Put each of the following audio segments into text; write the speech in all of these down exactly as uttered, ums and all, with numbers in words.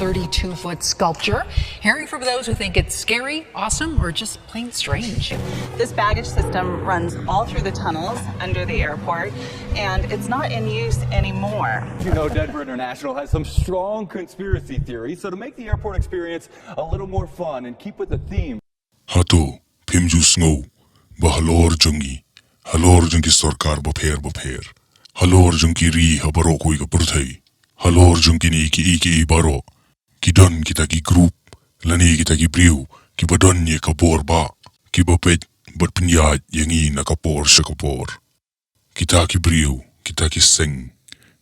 thirty-two foot sculpture. Hearing from those who think it's scary, awesome, or just plain strange. This baggage system runs all through the tunnels under the airport, and it's not in use anymore. You know, Denver International has some strong conspiracy theories, so to make the airport experience a little more fun and keep with the theme. Hato phim ju sngew ba halor jong ngi, halor jong ki sorkar bapher bapher, halor jong ki ri ha baroh kawei ka pyrthei, halor jong kine kiei kiei baroh, ki don kita ki group lane kita ki briew kiba don ïa ka bor ba kiba peit bad pynïaid ïa ngi na ka por sha ka por. Kita ki briew, kita ki seng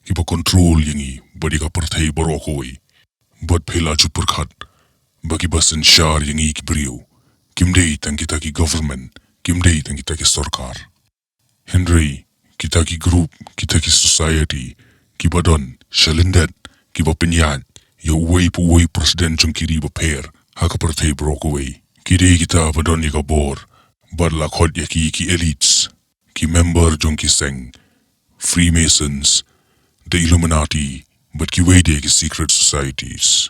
kiba control ïa ngi bad ïa ka pyrthei baroh kawei. Bad phi la ju pyrkhat ba kiba synshar ïa ngi ki briew kim dei tang kita ki government, kim dei tang kita ki sorkar. Hynrei kita ki group, kita ki society kiba don sha lyndet, kiba pynïaid ïa uwei pa uwei president jong ki ri bapher ha ka pyrthei baroh kawei, ki dei kita ba don ïa ka bor bad la khot ïa ki ki elites, ki member jong ki seng, Freemasons, the Illuminati bad kiwei de ki secret societies.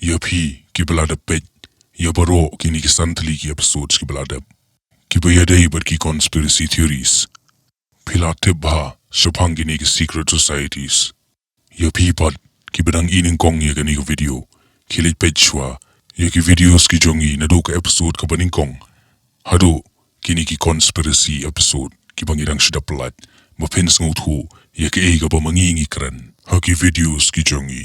Ïa phi kiba la dep peit ïa baroh kine ki san tylli ki episodes kiba la dep, kiba ïadei bad ki conspiracy theories, phi la tip bha shaphang kine ki secret societies. Ïa phi pat kiba dang i nyngkong ïa kane ka video, khie leit peit shuwa ïa ki videos ki jong ngi naduh ka episode kaba nyngkong haduh kine ki conspiracy episode kiba ngi dang shu dep pyllait, ba phin sngewthuh ïa kaei kaba ma ngi ngi kren ha ki videos ki jong ngi.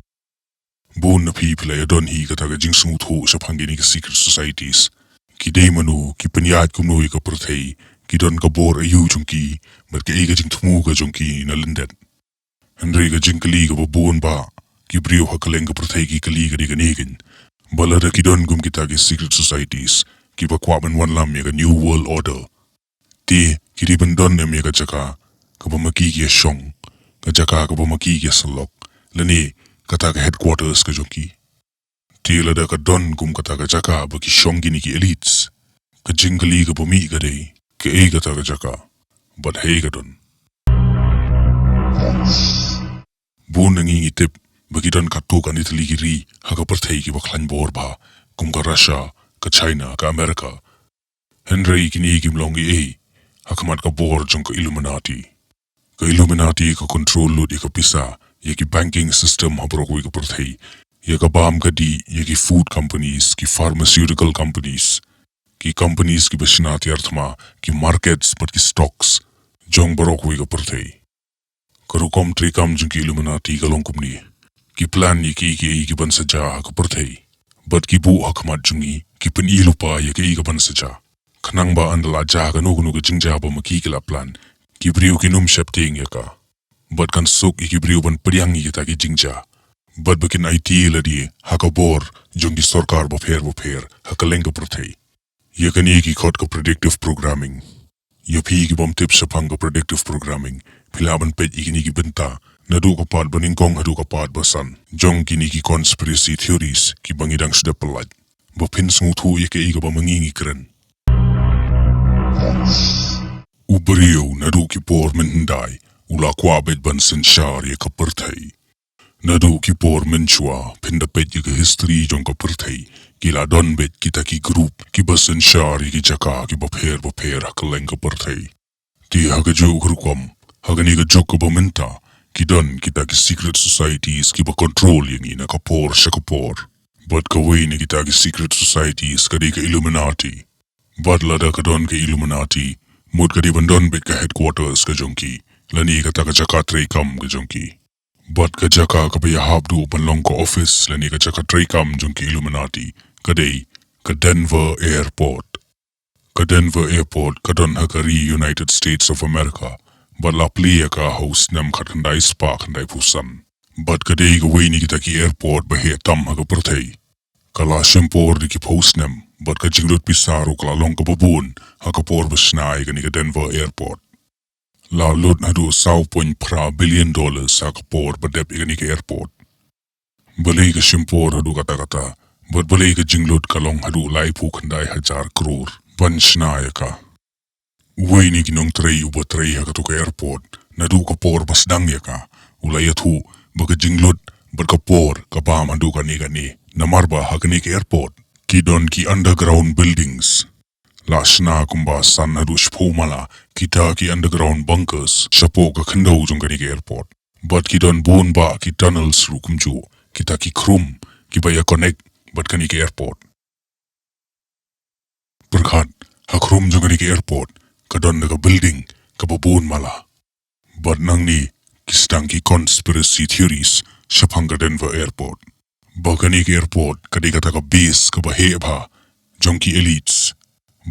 Bun na phi phi la ïa don hi kata ka jingsngewthuh shaphang kine ki secret societies. Ki dei mano, ki pynïaid kumno ïa ka pyrthei, ki don ka bor aïu jong ki bad kaei ka jingthmu ka jong ki na lyndet. Hynrei ka jingkylli kaba bun ba ki briew ha kylleng ka pyrthei ki kylli ka dei kane kein, ba lada ki don kum kita ki secret societies kiba kwah ban wanlam ïa ka New World Order, te ki dei ban don em ïa ka jaka kaba ma ki ki ïa shong, ka jaka kaba ma ki ki ïa sylok, lane kata ka headquarters ka jong ki? Te lada ka don kum kata ka jaka ba ki shong kine ki elites, ka jingkylli kaba mih ka dei, kaei kata ka jaka bad haei ka don? Bun na ngi ngi tip ba ki don katto katne tylli ki ri ha ka pyrthei kiba khlaiñ bor bha, kum ka Russia, ka China, ka America. Hynrei kine kim long ei ei ha khmat ka bor jong ka Illuminati. Ka Illuminati ka control lut ïa ka pisa, ïa ki banking system ha baroh kawei ka pyrthei, ïa ka bam ka dih, ïa ki food companies, ki pharmaceutical companies, ki companies kiba shna tiar thma, ki markets bad ki stocks jong baroh kawei ka pyrthei. Ka rukom treikam jong ki Illuminati ka long kumne. Ki plan ïa kiei kiei ki ban sa jia ha ka pyrthei bad ki buh ha khmat jong ngi, ki pyni lypa ïa kaei ka ban sa jia, khnang ba ynda la jia kano kano ka jingjia ba ma ki ki la plan, ki briew kin ym sheptieng ïa ka. Bad kan suk ïa ki briew ban pdiang ïa kita ki jingjia, bad ba kin aiti lade ha ka bor jong ki sorkar bapher bapher ha kylleng ka pyrthei. Ïa kane ki khot ka predictive programming. Ïa phi kibym tip shaphang ka predictive programming, phi lah ban peit ïa kine ki bynta naduh ka part ba nyngkong haduh ka part ba san jong kine ki conspiracy theories kiba ngi dang shu dep pyllait, ba phin sngewthuh ïa kaei kaba ma ngi ngi kren. U briew naduh ki por mynhyndai u la kwah beit ban synshar ïa ka pyrthei. Naduh ki por mynshuwa, phin da peit ïa ka history jong ka pyrthei, ki la don beit kita ki group kiba synshar ïa ki jaka kiba pher bapher ha kylleng ka pyrthei. Te ha kajuh ka rukom, ha kane ka juk kaba mynta, ki don kita ki secret societies kiba control ïa ngi na ka por sha ka por. Bad kawei na kita ki secret societies ka dei ka Illuminati. Bad lada ka don ka Illuminati, mut ka dei ban don beit ka headquarters ka jong ki, lane kata ka jaka treikam ka jong ki. Bad ka jaka kaba ïahap duh ban long ka office lane ka jaka treikam jong ki Illuminati ka dei ka Denver Airport. Ka Denver Airport ka don ha ka ri United States of America, bad la plie ïa ka ha u snem khatkhyndai spah khyndaiphew san. Bad ka dei kawei na kita ki airport ba heh tam ha ka pyrthei. Ka la shim por da ki phew snem, bad ka jinglut pisa ruh ka la long kaba bun ha ka por ba shna ïa kane ka Denver Airport. La lut haduh saw point phra billion dollars ha ka por ba dep ïa kane ka airport. Balei ka shim por haduh katta katta, bad balei ka jinglut ka long haduh laiphew khyndai hajar klur ban shna ïa ka? Uwei na ki nongtrei uba trei ha kato ka airport naduh ka por ba sdang ïa ka, U la ïathuh ba ka jinglut bad ka por ka bam haduh kane kane. Namar ba ha kane ka airport ki don ki underground buildings. La shna kumba san haduh shiphew mala kita ki underground bunkers shapoh ka khyndew jong kane ka airport. Bad ki don bun bah ki tunnels ruh kumjuh, kita ki khrum kiba ïa connect bad kane ka airport. Pyrkhat, ha khrum jong kane ka airport ka don da ka building kaba bun mala. Bad nangne ki sdang ki conspiracy theories shaphang ka Denver Airport. Ba kane ka airport ka dei kata ka base kaba heh bha jong ki elites.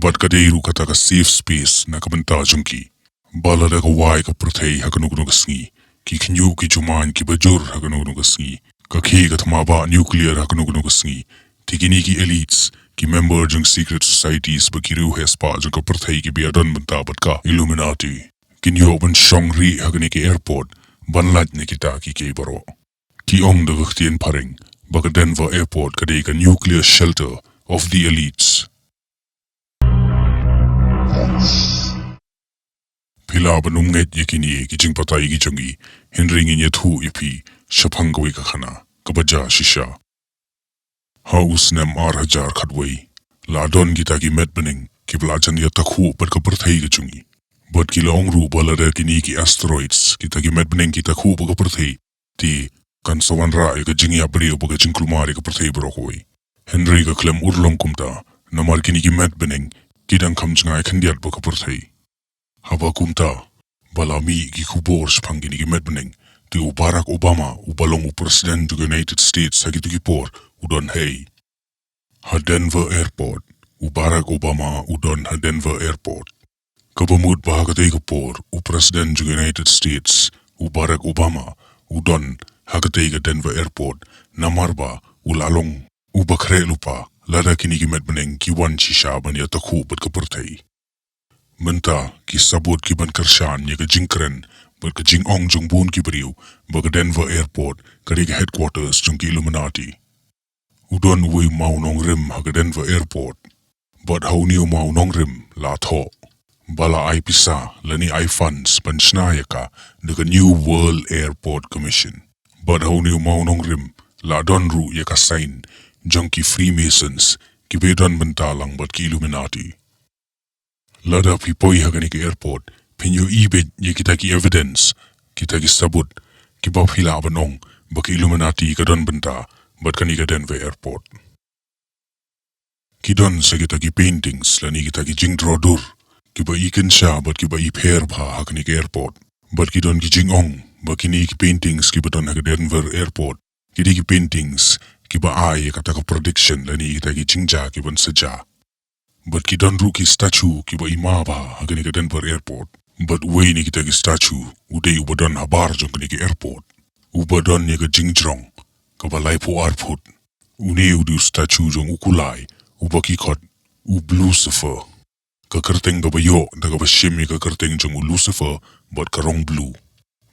Bad ka dei ruh kata ka safe space na ka bynta jong ki. Ba lada ka wai ka pyrthei ha kano kano ka sngi, ki khynñiuh ki jumaiñ kiba jur ha kano kano ka sngi, ka khie ka thma bah nuclear ha kano kano ka sngi, te kine ki elites, ki member jong secret societies bad ki riewheh spah jong ka pyrthei kiba ïadon bynta bad ka Illuminati, kin ïoh ban shong rieh ha kane ka airport ban lait na kita ki kiei baroh. Ki ong da ka ktien phareng ba ka Denver Airport ka dei ka nuclear shelter of the elites. Phi lah ban ym ngeit ïa kine ki jingbatai ki jong ngi, hynrei ngin ïathuh ïa phi shaphang kawei ka khana kaba jia shisha. Ha u snem ar hajar khatwei, la don kita ki met bneng kiba la jan ïatakhuh bad ka pyrthei ka jong ngi. Bad ki la ong ruh ba lada kine ki asteroids, kita ki met bneng ki takhuh bad ka pyrthei, te kan sa wanrah ïa ka jingïap briew bad ka jingkulmar ïa ka pyrthei baroh kawei. Hynrei ka khlem urlong kumta, namar kine ki met bneng ki dang kham jngai khyndiat bad ka pyrthei. Haba kumta, ba la mih ki khubor shaphang kine ki met bneng, te u Barack Obama, uba long u president jong ka United States ha kito ki por, u don hei ha Denver Airport. U Barack Obama u don ha Denver Airport. Kaba mut ba ha katei ka por, u president jong ka United States, u Barack Obama, u don ha katei ka Denver Airport, namar ba u la long uba khreh lypa lada kine ki met bneng ki wan shisha ban ïatakhuh bad ka pyrthei. Mynta ki sabut ki ban kyrshan ïa ka jingkren bad ka jingong jong bun ki briew ba ka Denver Airport ka dei ka headquarters jong ki Illuminati. U don uwei u mawnongrim ha ka Denver Airport. Bad ha une u mawnongrim la thoh ba la ai pisa lane ai funds ban shna ïa ka da ka New World Airport Commission. Bad ha une u mawnongrim la don ruh ïa ka sign jong ki Freemasons kiba don bynta lang bad ki Illuminati. Lada phi poi ha kane ka airport, phin ïohi beit ïa kita ki evidence, kita ki sabut, kiba phi lah ban ong ba ka Illuminati ka don bynta bad kane ka Denver Airport. Ki don sa kita ki paintings lane kita ki jingdro dur kiba i kynsha bad kiba i pher bha ha kane ka airport. Bad ki don ki jingong ba kine ki paintings kiba don ha ka Denver Airport ki dei ki paintings kiba ai ïa kata ka prediction lane kita ki jingjia kiban sa jia. Bad ki don ruh ki statue kiba i ma bha ha kane ka Denver Airport. Bad uwei na kita ki statue u dei uba don habar jong kane ka airport, uba don ïa ka jingjrong kaba laiphew ar phut. Une u dei u statue jong u kulai uba ki khot u Bluecifer. Ka kyrteng kaba ïoh da kaba shim ïa ka kyrteng jong u Lucifer bad ka rong blue.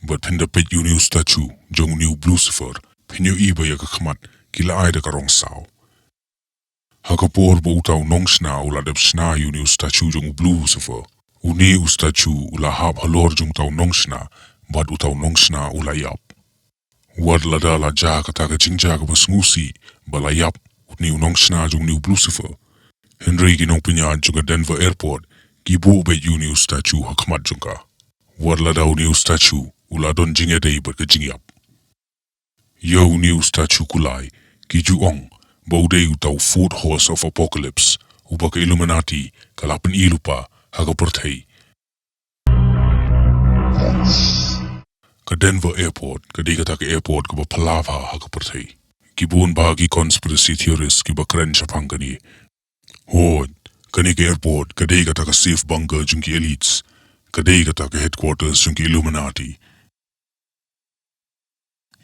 Bad phin da peit ïa une u statue jong une u Bluecifer, phin ïohi ba ïa ka khmat ki la ai da ka rong saw. Ha ka por ba uta u nongshna u la dep shna ïa une u statue jong u Bluecifer, une u statue u la hap halor jong uta u nongshna, bad uta u nongshna u la ïap. Wat lada la jia kata ka jingjia kaba sngewsih ba la ïap une u nongshna jong une u Bluecifer, hynrei ki nongpynïaid jong ka Denver Airport ki buh beit ïa une u statue ha khmat jong ka. Wat lada une u statue u la don jingïadei bad ka jingïap. Ïa une u statue kulai ki ju ong ba u dei uta u Fourth Horse of Apocalypse, uba ka Illuminati ka la pyni lypa ha ka pyrthei. Ka Denver Airport ka dei kata ka airport kaba phylla bha ha ka pyrthei. Ki bun bha ki conspiracy theories kiba kren shaphang kane. Hooid, kane ka airport ka dei kata ka safe bunker jong ki elites. Ka dei kata ka headquarters jong ki Illuminati.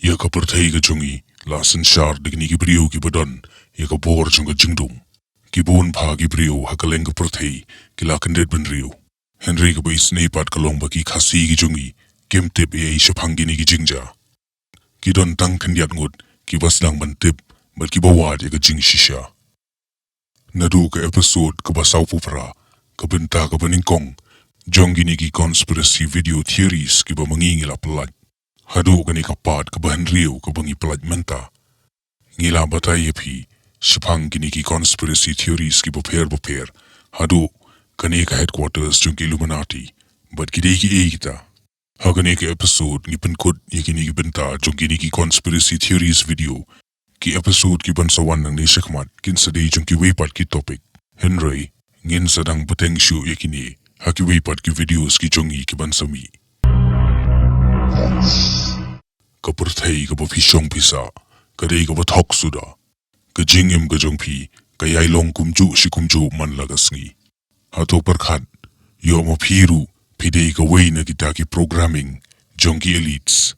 Ïa ka pyrthei ka jong ngi la synshar da kine ki briew kiba don ïa ka bor jong ka jingdum. Ki bun bha ki briew ha kylleng ka pyrthei ki la kyndit bynriew. Hynrei kaba isynei pat ka long ba ki Khasi ki jong ngi kim tip ei ei shaphang kine ki jingjia. Ki don tang khyndiat ngut kiba sdang ban tip bad kiba wad ïa ka jingshisha. Naduh ka episode kaba sawphew phra, ka bynta kaba nyngkong jong kine ki conspiracy video theories kiba ma ngi ngi la pyllait. Haduh kane ka part kaba hynriew kaba ngi pynlait mynta, ngi la batai ïa phi shaphang kine ki conspiracy theories kiba pher bapher. Haduh kane ka headquarters jong ki Illuminati bad ki dei kiei kita. Ha kane ka episode ngi pynkut ïa kine ki bynta jong kine ki conspiracy theories video. Ki episode kiban sa wan nangne shakhmat kin sa dei jong kiwei pat ki topic. Hynrei ngin sa dang bteng shuh ïa kine ha kiwei pat ki videos ki jong ngi kiban sa mih. Ka pyrthei kaba phi shong phi sah ka dei kaba thok suda. Ka jingim ka jong phi ka ïai long kumjuh shi kumjuh man la ka sngi. Hato pyrkhat ïoh ma phi ruh phi dei kawei na kita ki programming jong ki elites.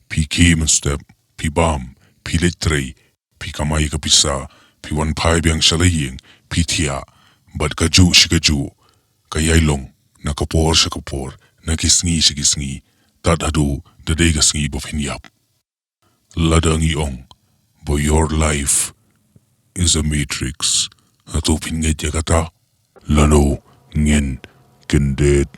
Phi khie mynstep, phi bam, phi leit trei, phi kamai ka pisa, phi wan phai biang sha la ïing, phi thiah, bad kajuh shi kajuh ka ïai long na ka por sha ka por, na ki sngi sha ki sngi, tad haduh da dei ka sngi ba phin ïap. Lada ngi ong ba your life is a matrix, hato phin ngeit ïa kata? Lano ngin kyndit.